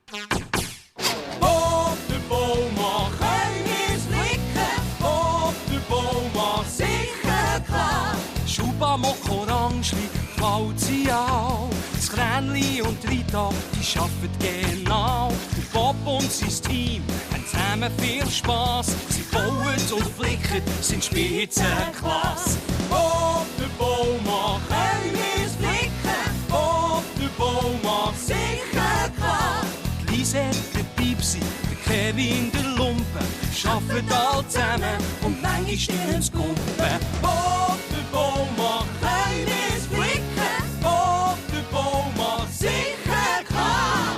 Op de boom mag hij eens flikken, op de boom mag sicher klar. Schuba macht Orangli, klaut sie auch. Das Kränli und Rita, die arbeiten genau. Der Bob und sein Team haben zusammen viel Spass. Sie bauen und flicken, sind Spitzenklasse. Op de boom mag hij eens flikken, op de boom mag sicher klar. Die Lisette, der Pipsi, der Kevin, der Lumpen, arbeiten alle zusammen und manchmal stimmen's Kumpen. Op de boom mag hij eens flikken, op de boom mag sicher klar.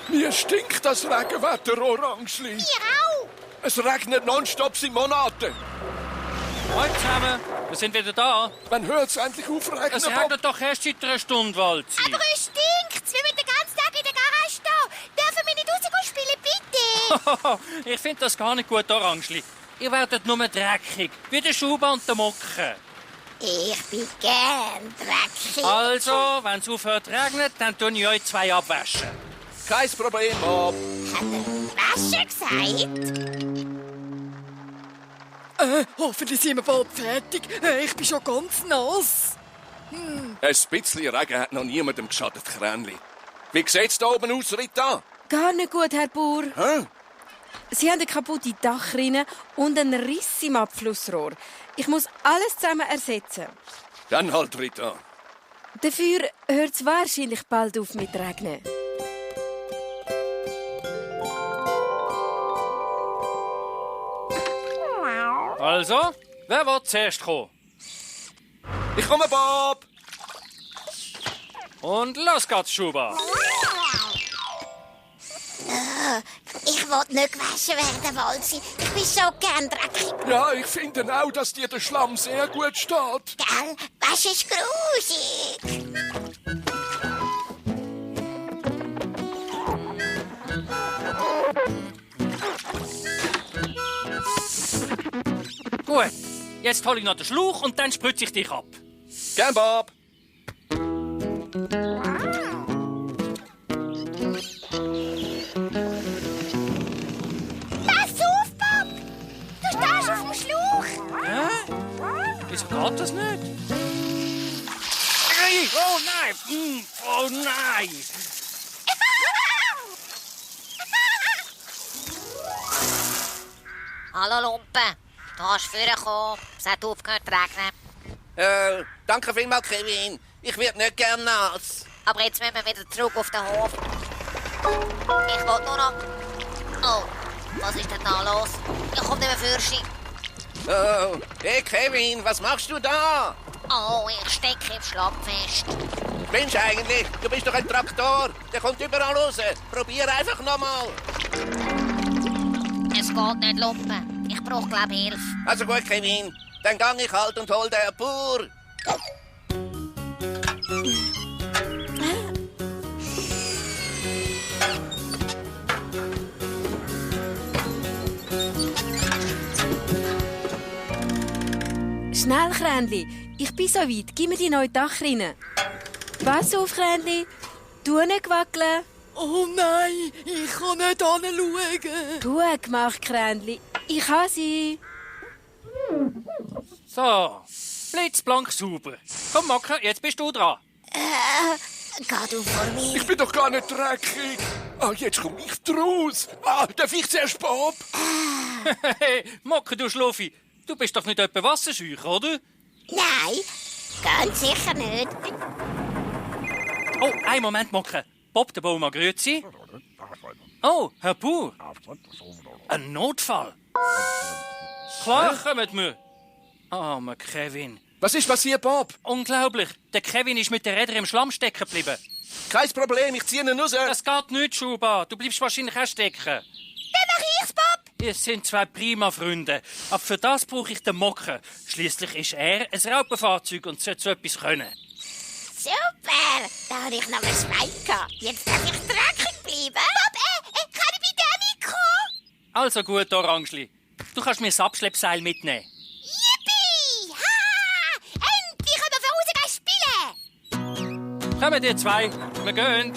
Mir stinkt das Regenwetter, Orangli. Mir auch. Es regnet nonstop seit Monaten. Hallo zusammen, wir sind wieder da. Wann hört es endlich auf regnen? Es regnet doch erst seit einer Stunde, Walzi. Aber es stinkt. Wir müssen den ganzen Tag in der Garage stehen. Dürfen wir nicht rausgehen spielen, bitte? Ich finde das gar nicht gut, Orangli. Ihr werdet nur dreckig, wie der Schuba und der Mocke. Ich bin gern dreckig. Also, wenn es aufhört zu regnen, dann tun ich euch zwei abwaschen. Kein Problem, Bob. Hat er Waschen gesagt? Hoffentlich sind wir bald fertig. Ich bin schon ganz nass. Ein bisschen Regen hat noch niemandem geschadet, Kränli. Wie sieht's da oben aus, Rita? Gar nicht gut, Herr Bauer. Hä? Sie haben eine kaputte Dachrinne und einen Riss im Abflussrohr. Ich muss alles zusammen ersetzen. Dann halt, Rita. Dafür hört es wahrscheinlich bald auf mit Regnen. Also, wer will zuerst kommen? Ich komme, Bob. Und los geht's, Schuba. Ich will nicht gewaschen werden, Walzi. Ich bin so gern dreckig. Ja, ich finde auch, dass dir der Schlamm sehr gut steht. Gell? Waschen ist grusig. Gut, jetzt hole ich noch den Schlauch und dann spritze ich dich ab. Gern, Bob. Pass auf, Bob! Du stehst auf dem Schlauch. Hä? Wieso geht das nicht? Hey, oh nein! Oh nein! Hallo Lumpen, du hast vorgekommen. Es hat aufgehört zu regnen. Danke vielmals, Kevin. Ich werde nicht gern nass. Aber jetzt müssen wir wieder zurück auf den Hof. Ich will nur noch... Oh, was ist denn da los? Ich komme nicht mehr für. Oh, hey Kevin, was machst du da? Oh, ich stecke im Schlamm fest. Mensch eigentlich, du bist doch ein Traktor. Der kommt überall raus. Probier einfach nochmal. Es geht nicht, Lumpen. Ich brauche, glaube ich, Hilfe. Also gut, Kevin. Dann gang ich halt und hol den Bauer. Schnell, Kränli. Ich bin so weit. Gib mir die neue Dachrinne. Pass auf, Kränli. Tu nicht wackeln. Oh nein, ich kann nicht hinschauen. Gut gemacht, Kränli. Ich habe sie. So, blitzblank sauber. Komm, Mocke, jetzt bist du dran. Geh du vor mir. Ich bin doch gar nicht dreckig. Ah, jetzt komme ich draus. Darf ich zuerst, Bob? Hey, Mocke, du Schluffi. Du bist doch nicht etwa wasserscheuch, oder? Nein, ganz sicher nicht. Oh, einen Moment, Mocke. Bob, der Baumann, grüezi. Oh, Herr Bauer. Ein Notfall. Klar, kommt mir. Armer Kevin. Was ist passiert, Bob? Unglaublich. Der Kevin ist mit den Rädern im Schlamm stecken geblieben. Kein Problem, ich ziehe ihn raus. Das geht nicht, Schuba. Du bleibst wahrscheinlich auch stecken. Dann mach ich's, Bob. Ihr sind zwei prima Freunde. Aber für das brauche ich den Mocke. Schliesslich ist er ein Raupenfahrzeug und sollte so etwas können. Super, da habe ich noch ein Schwein gehabt. Jetzt darf ich dreckig bleiben. Bob, kann ich bitte auch mitkommen? Also gut, Orangli. Du kannst mir das Abschleppseil mitnehmen. Yippie! Ha! Kommt ihr zwei, wir gehen.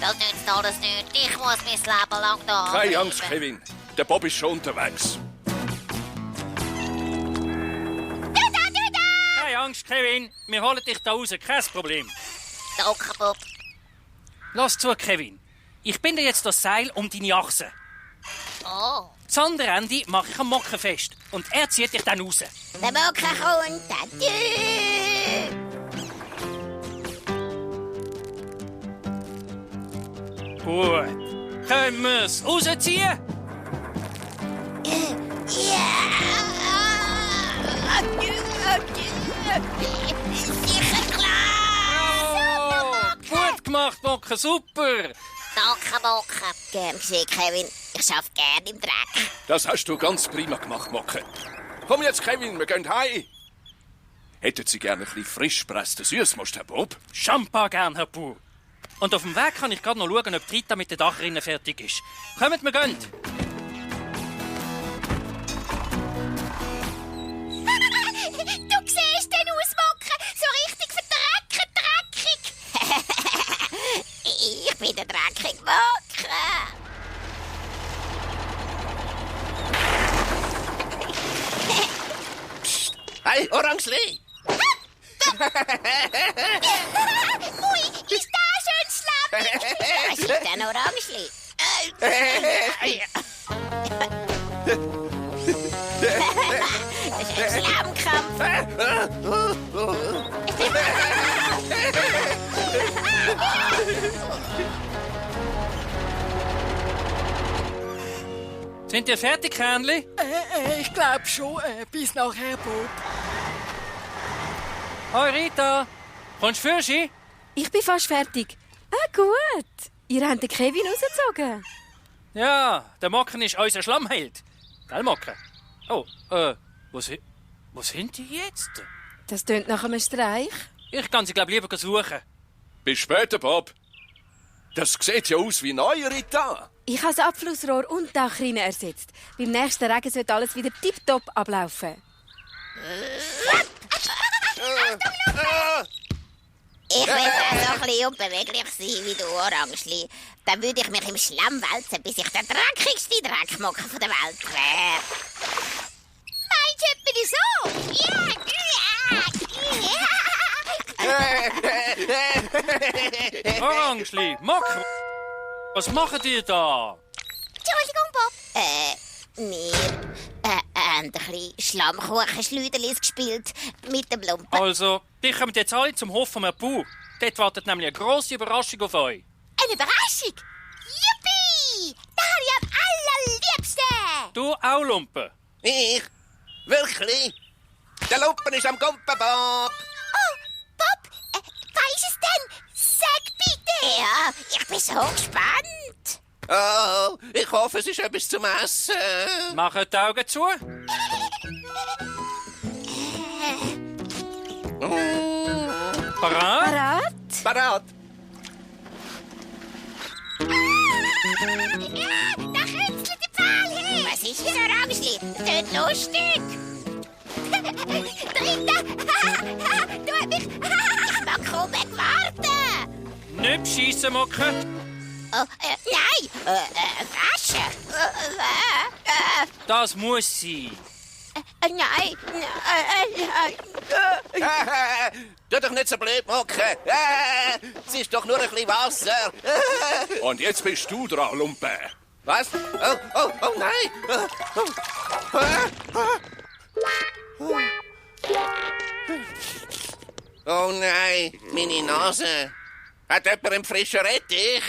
Das nützt alles nicht. Ich muss mein Leben lang da. Keine Angst, Kevin. Der Bob ist schon unterwegs. Keine Angst, Kevin. Wir holen dich da raus, kein Problem. Danke, Bob. Lass zu, Kevin. Ich binde jetzt das Seil um deine Achse. Oh. Das andere Ende mache ich am Mocken fest. Und er zieht dich dann raus. Der Mocken kommt. Gut. Können wir es rausziehen? Sicher klar. Gut gemacht, Mocken, super. Danke, Mocken. Gern geschehen, Kevin. Ich schaffe gern im Dreck. Das hast du ganz prima gemacht, Mocke. Komm jetzt, Kevin, wir gehen heim. Hätten Sie gerne ein bisschen frisch gepressten Süßmost, Herr Bob? Champagner gern, Herr Bauer. Und auf dem Weg kann ich gerade noch schauen, ob Rita mit den Dachrinnen fertig ist. Kommt, wir gehen. Du siehst den ausmocken, so richtig verdreckig. Ich bin der dreckige Mocken. Hey, Orangelie! Ui, ist das schön schlammig. Was ist denn Orangelie? Das ist ein Schlammkampf. Sind ihr fertig, Kernli? Ich glaub schon. Bis nachher, Bob. Hoi, Rita. Kommst du für Sie? Ich bin fast fertig. Ah, gut. Ihr habt den Kevin rausgezogen. Ja, der Mocken ist unser Schlammheld. Gell, Mocken? Oh, wo sind die jetzt? Das tönt nach einem Streich. Ich kann sie, glaube ich, lieber suchen. Bis später, Bob. Das sieht ja aus wie neu, Rita. Ich habe das Abflussrohr und die Dachrinne ersetzt. Beim nächsten Regen sollte alles wieder tipptopp ablaufen. Ich will auch so ein bisschen unbeweglich sein wie du, Orangelie. Dann würde ich mich im Schlamm wälzen, bis ich der dreckigste Dreckmocken von der Welt wäre. Meinst du etwa so? Orangelie, Mocken, was macht ihr da? Entschuldigung, Bob. Wir haben ein bisschen Schlammkuchenschleuderlis gespielt mit dem Lumpen. Also, die kommen jetzt alle zum Hof von Herrn Bauer. Dort wartet nämlich eine grosse Überraschung auf euch. Eine Überraschung. Juppie! Da habe ich am allerliebsten. Du auch, Lumpen? Ich? Wirklich? Der Lumpen ist am Gumpen, Bob. Oh, Bob, was ist es denn? Sag bitte. Ja, ich bin so gespannt. Oh, ich hoffe, es ist etwas zum Essen. Macht die Augen zu. Parat? Parat? Parat. Da kitzelt die Pfahl hin. Was ist das, Orangelie? Das tönt lustig. Dritter. Du hast mich... Ich mag kaum warten. Nicht beschissen, Mocken. Oh, nein, waschen. Das muss sein. Nein, Tu doch nicht so blöd, Mocke. Es ist doch nur ein bisschen Wasser. Und jetzt bist du dran, Lumpe. Was? Oh, nein. Oh nein, meine Nase. Hat jemand einen frischen Rettich?